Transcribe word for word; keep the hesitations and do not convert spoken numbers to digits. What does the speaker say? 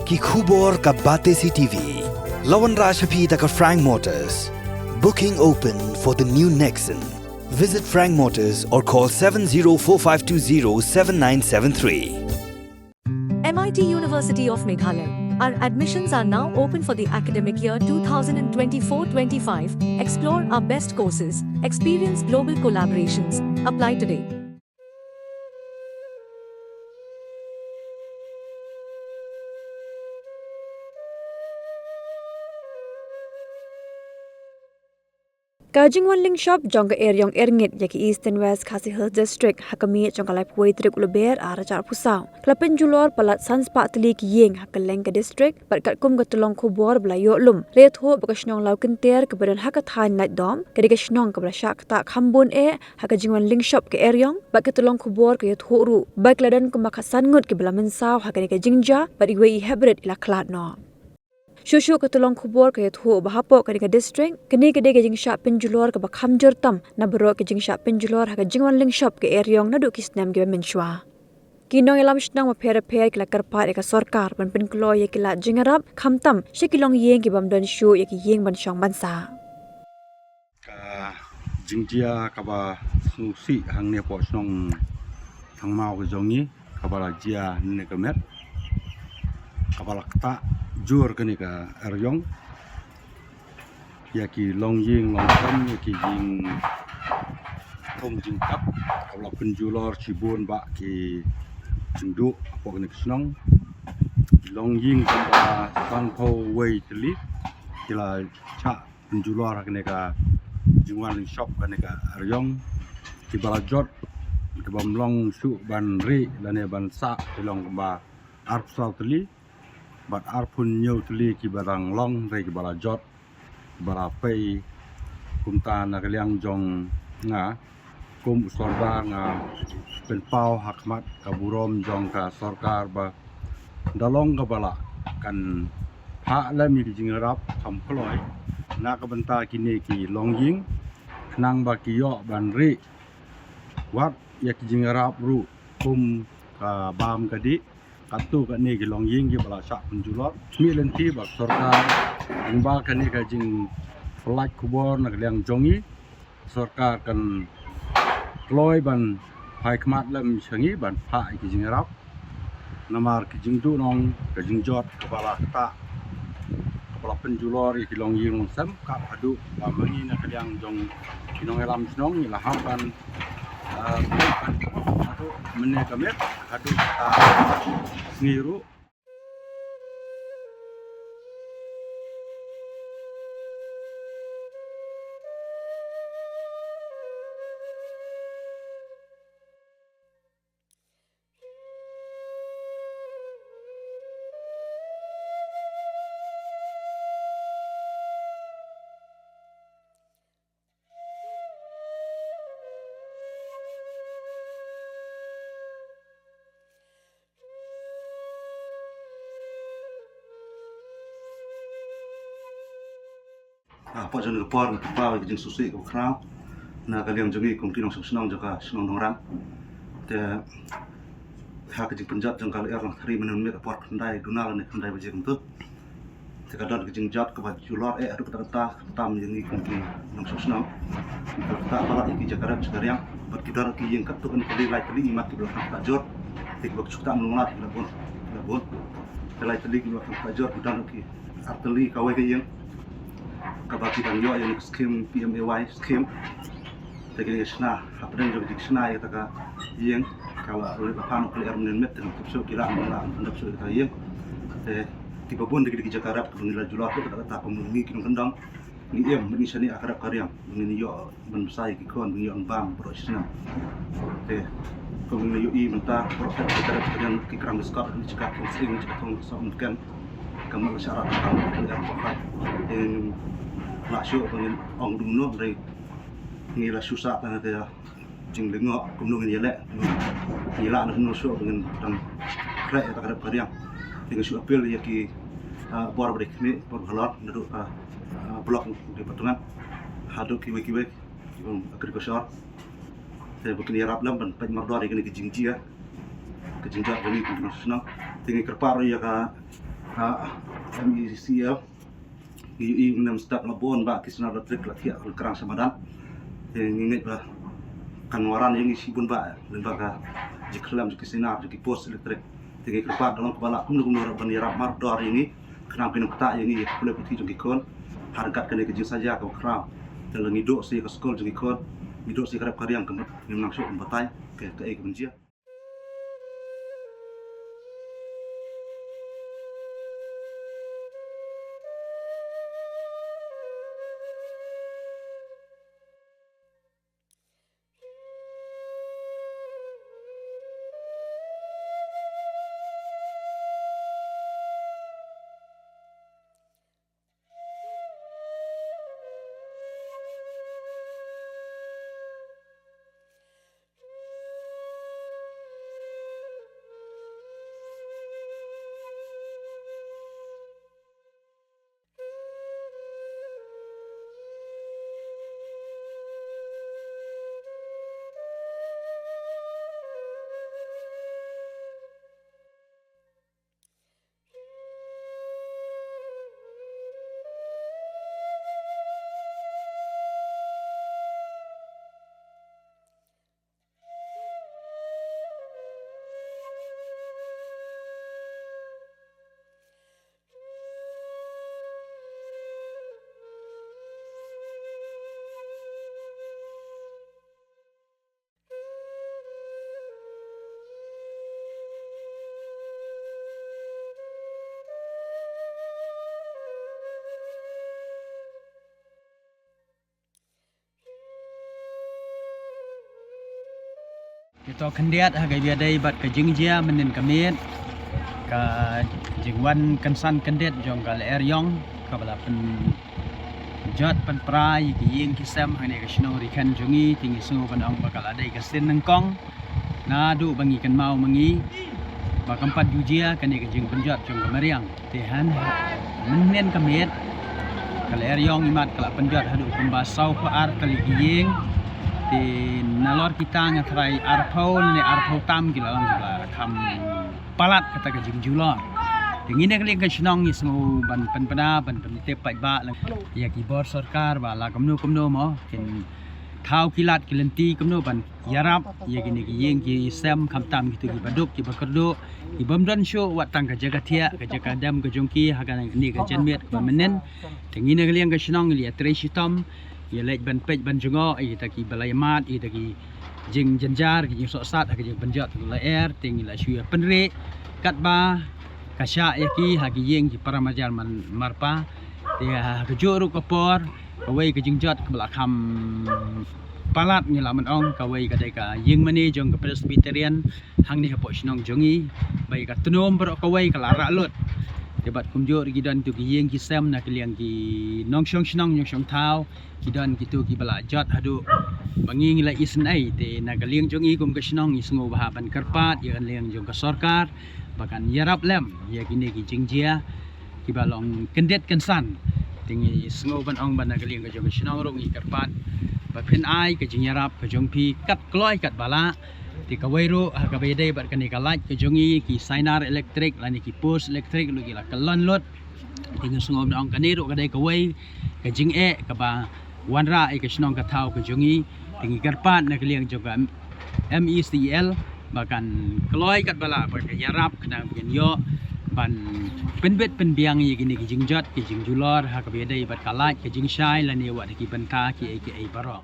Ki khubor ka Batesi T V. La wanrah sha phi da ka Frank Motors. Booking open for the new Nexon. Visit Frank Motors or call seven zero four five two zero seven nine seven three. M I T University of Meghalaya. Our admissions are now open for the academic year twenty twenty-four twenty-five. Explore our best courses, experience global collaborations. Apply today. Ka jingwan lyngshop jong ka eriong erngit ïa ki Eastern West Khasi Hills District ha ka miet jong ka laiphew wei tarik u Lber arhajar arphew saw ka la pynjulor palat san spah tylli ki ïing ha kylleng ka district, bad katkum ka tyllong khubor ba la ïoh lum, la ïathuh ba ka shnong Lawkynter kaba don ha ka thaiñ Laitdom ka dei ka shnong kaba la shah ktah kham bun eh ha ka jingwan lyngshop ka eriong, bad ka tyllong khubor ka ïathuh ruh ba ki la don kumba khatsan ngut kiba la mynsaw ha kane ka jingjia, bad iwei i hep rit i la khlad noh. Shuh shuh ka tyllong khubor ka ïathuh ba hapoh kane ka district, kane ka dei ka jingshah pynjulor kaba kham jur tam na baroh ka jingshah pynjulor ha ka jingwan lyngshop ka eriong naduh ki snem kiba mynshwa. Ki nongïalam shnong bapher bapher ki la kyrpad ïa ka sorkar ban pynkloi ïa ki lad jingïarap, khamtam sha ki longïing ki bym don shuh ïa ki ïing ban shong ban sah. Ka jingjia kaba sngewsih hangne hapoh shnong Thangmaw ka jong ngi, kaba la jia ne ka met, kaba la ktah jur kane ka eriong ïa ki longïing longsem, ïa ki jingthung jingtap, kaba la pynjulor shibun bah ki jingduh hapoh kane ka shnong. Longïing kumba sanphew wei tylli ki la shah pynjulor ha kane ka jingwan lyngshop kane ka eriong, kiba la jot, kiba ym long shuh ban rieh lane ban sah, ki long kumba arphew saw tylli, bad arphew hynñiew tylli kiba dang long, hynrei kiba la jot, kiba la pei. Kumta na ka liang jong nga kum u sordar nga pynpaw ha khmat ka burom jong ka sorkar ba da long kaba lah kan phah lem ïa ki jingïarap kham kloi na ka bynta kine ki longïing, khnang ba ki ïoh ban rieh wat ïa ki jingïarap ruh kum ka bam ka dih. Katto katne ki longïing kiba la shah pynjulor, khmih lynti ba sorkar, lyngba kane ka jingpyllait khubor na ka liang jong ngi, sorkar kan kloi ban phai khmat lem sha ngi ban phah ïa ki jingïarap. Namar ki jingduhnong, ka jingjot kaba la ktah, kaba la pynjulor ïa ki longïing longsem, kat haduh ba ma ngi na ka liang jong ki nongïalam shnong ngi la hap ban, ah, haduh mynne ka miet, haduh ka sngi ruh. Ah, hapoh jong kane ka por nga kyrpad ïa ka jingsngewsih kaba khraw na ka liang jong ngi kum ki nongshong shnong jong ka shnong Nongrang. Te ha ka jingpynjot jong ka lyer Nongthymmai mynne mynmiet ha por khyndai duna lane khyndai baje kumto. Te ka don ka jingjot kaba julor eh haduh katta katta, khamtam ïa ngi kum ki nongshong shnong. Katta katta palat ïa ki jaka rep jaka riang bad ki don ki ïing katto katne tylli, lai tylli, imat kiba la kham ktah jur. Te kiba shu ktah mynlong la ki la bun, ki la bun. Te lai tylli kiba la kham ktah jur, ki don ki ar tylli kawei ka ïing kaba ki dang ïoh ïa ka skim P M A Y skim. Te kine ki shna, hapdeng jong ki shna ïa kata ka ïing, ka la ruh la pan ka lyer mynne mynmiet, te nang tip shuh ki la, la pyndep shuh ïa kata ka ïing. Te kiba bun de ki jaka rep kiba ngi la julor, kata kata kum ngi ki nongkyndong ngi im, ngi shaniah ha ka rep ka riang, ngi ïoh ban bsa ïa ki khun, ngi ïoh ban bam baroh shi snem. Te kum ngi ïohi mynta baroh shi snem ki krang biskot, ki jaka thong sing, ki jaka thong soh mutken. Ka mut la shah rat ka mut ka lyer ka khat. Te la shuh ba ngin ong dum noh, hynrei ngi la shu sah tang te jinglyngngoh kumno ngin ïaleh, ngi lah na kumno shuh ba ngin dang khreh ïa kata ka rep ka riang. Te nga shu appeal ïa ki, ah, bor ba dei khmih, bor ba halor naduh ka, ah, block, department haduh kiwei kiwei, ki bym agriculture. Te ba kin ïarap lem ban peit mardor ïa kine ki jingjia, ki jingjia ba ngi kum ki nongshong shnong. Te ngi kyrpad ruh ïa ka Ha, M E C L. Ngi ïohi ngim step la bun ba ki Sainar Electric la thiah la krang sha madan. Te ngi ngeit ba kan waran ïa ngi shibun ba lyngba ka jingkhlem jong ki Sainar jong ki post electric. Te ngi kyrpad da long kaba lah kumno kumno ruh ban ïarap mardor ïa ngi khnang ba kin ym ktah ïa ngi ïa ka pule puthi jong ki khun. Ha ryngkat kane ka jingsaja kaba khraw. Te lada ngi duh sa ïa ka skul jong ki khun, ngi duh sa ïa ka rep ka riang, ka mut ngim nang shuh ban batai ka, kaei kaban jia. Ito khyndiat ha kaba ïadei bad ka jingjia mynnin ka miet, ka jingwan kynsan kyndit jong ka lyer ïong kaba la pynjot pynpra ïa ki ïing ki sem hangne ka shnong Rikhen jong ngi. Te ngi sngew ban ong ba ka la dei ka sien nyngkong naduh ba ngi kynmaw ma ngi ba kam pat ju jia kane ka jingpynjot jong ka mariang. Te hynnin mynnin ka miet ka lyer ïong imat ka la pynjot haduh kumba saw phew ar tylli ki ïing. Te nalor kita nga tharai arphew ne arphew tam ki la long ki la kham palat kata ka jingjulor. Te ngi na ka liang ka shnong ngi sngew ban pynbna ban pyntip paidbah ïa ki bor sorkar ba la kumno kumno mo kin thaw ki lad ki lynti kumno ban ïarap ïa kine ki ïing ki sem khamtam kito kiba duk kiba kyrduh kibym don shuh wat tang ka jaka thiah ka jaka dem ka jong ki ha kane ka janmiet kaba mynnin. Te ngi na ka liang ka shnong ngi la ïatrei shitom ïa leit ban peit ban jngoh ïa kita kiba la ïa mad ïa kita ki jingjynjar ki jingsohsat ha ka jingpynjot ka lyer. Te ngi la shu ïa pynrieh katba ka shah ïa ki ha ki ïing ki para marjan marpa. Te ha kajuh ruh ka por kawei ka jingjot kaba la kham palat ngi lah ban ong kawei ka dei ka ïing mane jong ka Presbyterian hangne hapoh shnong jong ngi. Ba ïa ka tnum baroh kawei ka la rah lut. Te bad kumjuh ruh ki don tu ki ïing ki sem na ka liang ki nongshong shnong nongshong thaw ki don kitu kiba la jot haduh ba ngi ngi la isynei. Te na ka liang jong ngi kum ka shnong ngi sngew ba hap ban kyrpad ïa ka liang jong ka sorkar ba kan ïarap lem ïa kine ki jingjia kiba long kyndit kynsan. Te ngi sngew ban ong ba na ka liang ka jong ka shnong ruh ngi kyrpad ba phin ai ka jingïarap ka jong phi kat kloi kat ba lah. Te kawei ruh ha kaba ïadei bad kane ka light ka jong ngi ki Sainar Electric lane ki post electric ruh ki la kyllon lut. Te ngi sngew ban ong kane ruh ka dei kawei ka jingeh kaba wanrah ïa ka shnong ka thaw ka jong ngi. Te ngi kyrpad na ka liang jong ka M E C L ba kan kloi kat ba lah ba kan ïarap khnang ba kan ïoh ban pynbit pynbiang ïa kine ki jingjot ki jingjulor ha kaba ïadei bad ka light ka jingshai lane wat ki bynta kiei kiei baroh.